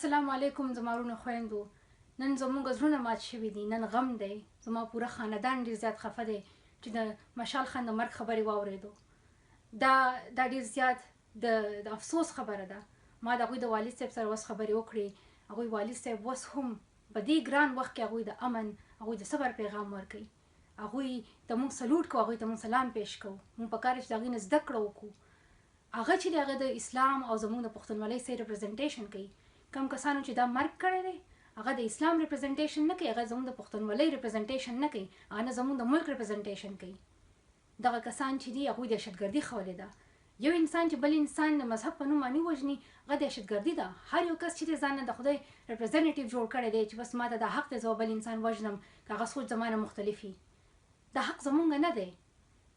السلام علیکم زما وروڼو خویندو، نن زموږ زړونه مات شوي دي. نن غم دی. زما پوره خاندان ډیر زیات خفه دی چې د مشال خان د مرګ خبرې واورېدو. دا ډیر زیات د افسوس خبره ده. ما د هغوی د والد صاحب سره اوس خبرې وکړې. هغوی والد صاحب اوس هم په دې ګران وخت کې هغوی د امن، هغوی د صبر پیغام ورکوي. هغوی ته موږ سلوټ کوو، هغوی ته موږ سلام پیش کوو. موږ په کار چې د هغوی نه زده کړه وکړو. هغه چې هغه د اسلام او زموږ د پښتونولۍ سره ریپرزنټیشن کوي. کم کسانو چې دا مرګ کړی دی، هغه د اسلام ریپرزنټیشن نه کوي، هغه زموږ د پښتونولۍ ریپرزنټیشن نه کوي، هغه نه زموږ د ملک ریپرزنټیشن کوي. دغه کسان چې دي، هغوی دهشتګردي ښولې ده. یو انسان چې بل انسان د مذهب په نوم باندې وژني، هغه دهشتګردي ده. هر یو کس چې دی ځان نه د خدای representative جوړ کړی دی چې بس ماته دا حق دی، زه بل انسان وژنم که هغه سوچ زما نه مختلف وي. دا حق زمونږ نه دی.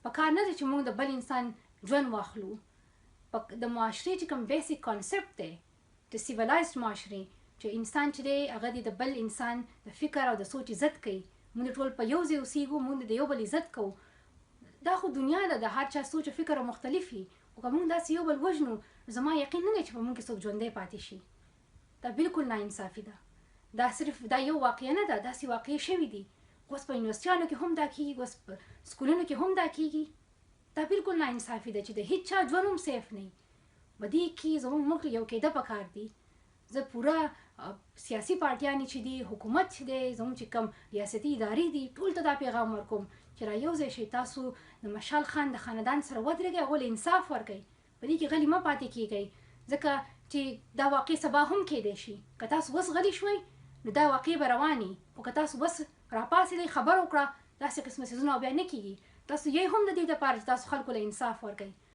په کار نه دی چې مونږ د بل انسان ژوند واخلو. د معاشرې چې کوم basic concept دی، د civilized معاشرې، چې انسان چې دی هغه دی د بل انسان د فکر او د سوچ عزت کوي. مونږ ټول په یو ځای اوسیږو، مونږ د یو بل عزت کوو. دا خو دنیا ده، د هر چا سوچ او فکر مختلف وي، خو که مونږ داسې یو بل وژنو، زما یقین نه دی چې په مونږ کې څوک ژوندی پاتې شي. دا بالکل ناانصافي ده. دا صرف دا یو واقعه نه ده، داسې واقعې شوي دي. اوس په یونیورسټیانو کې هم دا کیږي، اوس په سکولونو کې هم دا کیږي. دا بالکل ناانصافي ده چې د هیڅ چا ژوند هم safe نه وي. په دې کې زموږ ملک یو کېده پکار دي. زه پوره سیاسي پارټیانې چې دي، حکومت چې دی، زموږ چې کوم ریاستي ادارې دي، ټول ته دا پیغام ورکوم چې را یو ځای شئ، تاسو د مشال خان د خاندان سره ودرېږئ، هغو له انصاف ورکړئ. په دې کې غلي مه پاتې کېږئ، ځکه چې دا واقع سبا هم کېدی شي. که تاسو اوس غلي شوئ نو دا واقع به رواني، خو که تاسو اوس راپاڅېدئ، خبر وکړه، داسې قسمه څیزونه بیا نه کېږي. تاسو یې هم د دې دپاره چې تاسو خلکو له انصاف ورکړئ.